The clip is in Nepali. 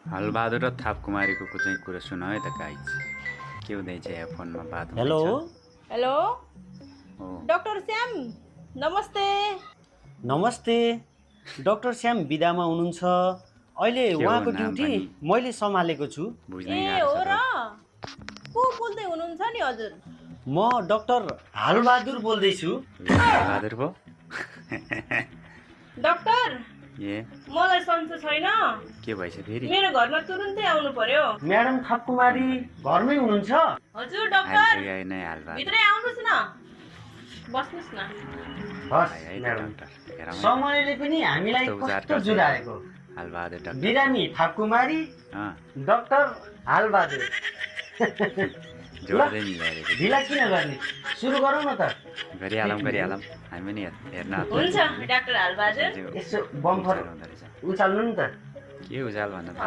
हलबहादुर र थापकुमारीको चाहिँ कुरा सुन है त गाइज के हुँदैछ यहाँ फोनमा बात हेलो हुँदैछ हेलो हो डाक्टर श्याम नमस्ते। नमस्ते। डाक्टर श्याम बिदामा हुनुहुन्छ। अहिले के हो उहाँको नाम ड्युटी पनि मैले सम्हालेको छु। बुझ्नै ए गाह्रो हो छ र त को बोल्दै हुनुहुन्छ नि हजुर? म डाक्टर हालबहादुर बोल्दैछु। हलबहादुर पो डाक्टर ए मलाई सन्चो छैन, के भएछ फेरि मेरो घरमा तुरुन्तै आउनु पर्यो। म्याडम थापकुमारी घरमै हुनुहुन्छ? हजुर डाक्टर आइपुग्यो नै हलबहादुर भित्रै आउनुहोस् न, बस्नुहोस् न। हस् है त म्याडम। डाक्टर हेरौँ है। समयले पनि हामीलाई कस्तो उचार कस्तो गर्छ जुराएको। हलबहादुर डाक्टर बिरामी थापकुमारी, अँ डाक्टर हालबहादुर। जोड्दै मिलाएर ढिला किन गर्ने? सुरु गरौँ न त। गरिहालौँ हामी पनि हेर्न हुन्छ डाक्टर हालबहादुर। यसो बम्फर हुँदो रहेछ उचाल्नु नि त। के उचाल भन्नु त